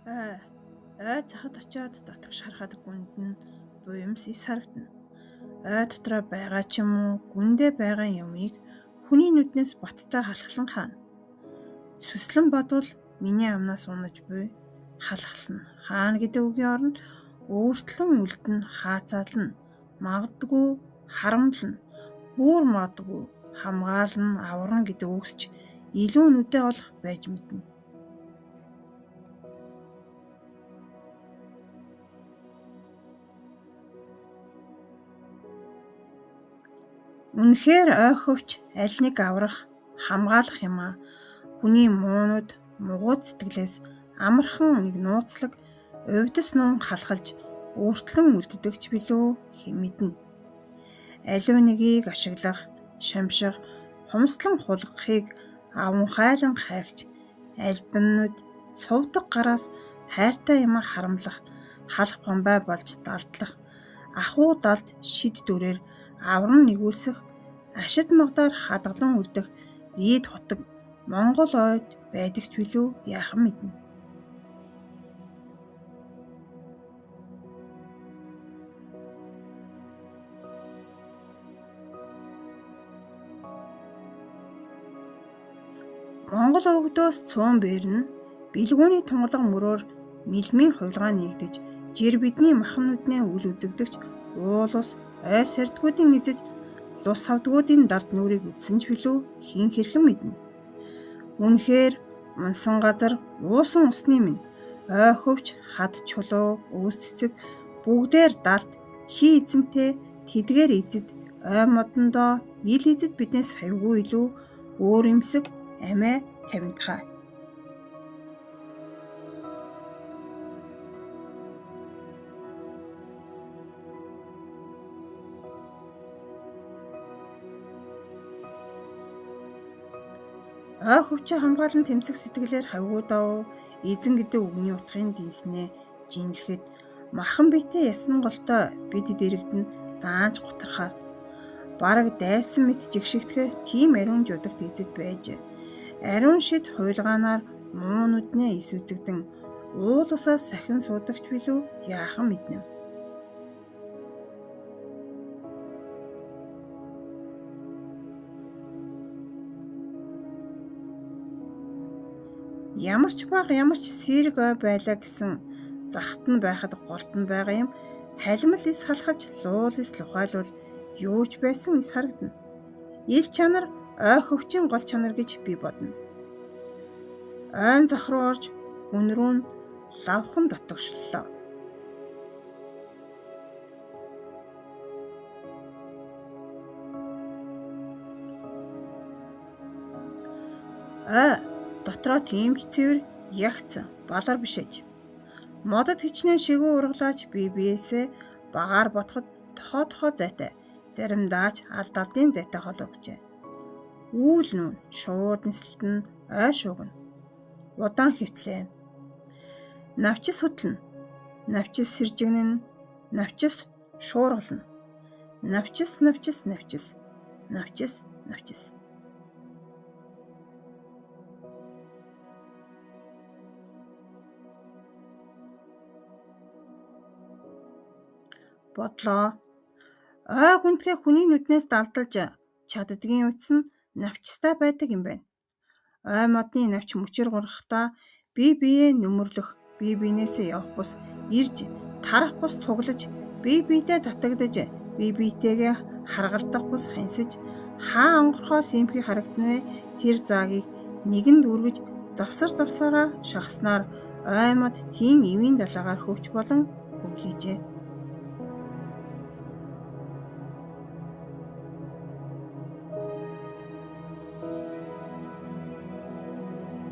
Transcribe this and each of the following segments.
Ой, ой цахад очиод дотгош харахад гүнд нь буймс ис харагдана. Ой дотроо байгаа ч юм уу гүндээ байгаа юмыг хүний нүднээс баттай халахлан хаана. Сүслэн бодвол миний амнаас унаж буй халахлана. Хаана гэдэг үгийн оронд өөртлөн үлдэн хаацаална. Магадгүй харамлана. Бүр магадгүй хамгаална, аварна гэдэг үгс ч илүү нүдээ олох байж мэднэ. Үнэхээр ой хөвч аль нэг аврах, хамгаалах юм аа. Хүний муунууд, мугууд сэтгэлээс амархан нэг нууцлаг увдис нуун халахалж өөртлөн үлддэг ч билүү хэн мэднэ. Аливаа нэгийг ашиглах, шамших, хумслан хулгахыг аван хайлан хайгч альбинууд сувдаг гараас хайртай юмаа харамлах, халах бамбай болж далдлах, ахуй далд шид дүрээр авран нэгүүлсэх, ашид магдаар хадгалан үлдэх рид хутаг Монгол ойд байдаг ч билүү яахан мэднэ. Монгол өвгдөөс цөөн бээр нь бэлгүүний тунгалаг мөрөөр мэлмийн хувилгаа нэгдэж, жир бидний махан нүднээ үл үзэгдэгч уул ус ой сордгуудын эзэж лус савдгуудын далд нүрийг үзсэн ч билүү хэн хэрхэн мэднэ. Үнэхээр унсан газар уусан усны минь ой хөвч хад чулуу өвс цэцэг бүгдээр далд хий эзэнтэй тэдгээр эзэд ой модондоо ил эзэд биднээс хавьгүй илүү өөр юмсэг амиа тавинтгай. Ой хөвчөө хамгаалан тэмцэх сэтгэлээр хавьгүй давуу эзэн гэдэг үгний утгын дэнснээ жинлэхэд махан биетэй ясан голтой бид дэрэгдэн даанч гутархаар бараг дайсан мэт жигшигдэхээр тийм ариун жудагт эзэд байж ариун шид хуйлгаанаар муу нүднээ ис үзэгдэн уул усаас сахин суудагч билүү яахан мэднэ. Ямар ч бага ямар ч сэрэг ой байлаа гэсэн захт нь байхад голд нь байгаа юм халимал ис халахаж луул ис лухайлвал юу ч байсан ис харагдана. Ил чанар ой хөвчийн гол чанар гэж би бодно. Ойн зах руу орж гүн рүү нь лавхан дотогшлоо. Ой дотроо тийм ч цэвэр ягц балар биш аж. Модод хичнээн шигүү ургалаач бие биесээ багаар ботход тохоо тохоо зайтай, заримдаа ч алд алдын зайтай холоогчээ. Үүл нүүн шууд нислэлтэн ой шуугна. Удаан хэвтлээ. Навчис хөдлөнө. Навчис сэржигнэн, навчис шуургална. Навчис навчис навчис. Навчис навчис. Бодлоо. Ой гүнтгий хүний нүднээс далдалж чаддгийн утас нь навчистай байдаг юм байна. Ой модны навч мөчөр гургахдаа бие биеэ нөмөрлөх, бие биенээсээ явах бус ирж тарах бус цуглаж, бие биедээ татагдаж, бие биетэйгээ харгалдах бус ханьсаж хаа онгорхоос эмхий харагдана вэ? Тэр заагийг нэгэн дүүргэж завсар завсараа шахаснаар ой мод тийм эвийн далаагаар хөвч болон өвлийжээ.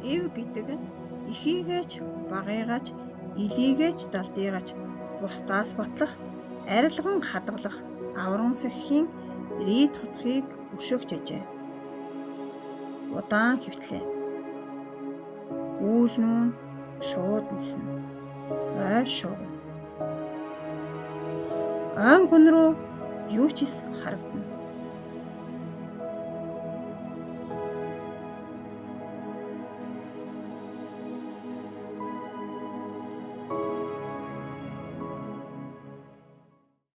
Эв гэдэг нь эхийгээч, багыгаач, илийгээч, далдыгаач бусдаас батлах, арилган хадгалах, авран сахихийн рид хутгийг өшөөгч ажээ. Удаан хэвтлээ. Үүл нүүн шууд ниснэ. Ой шуугна. Ойн гүн рүү юу ч ис харагдана.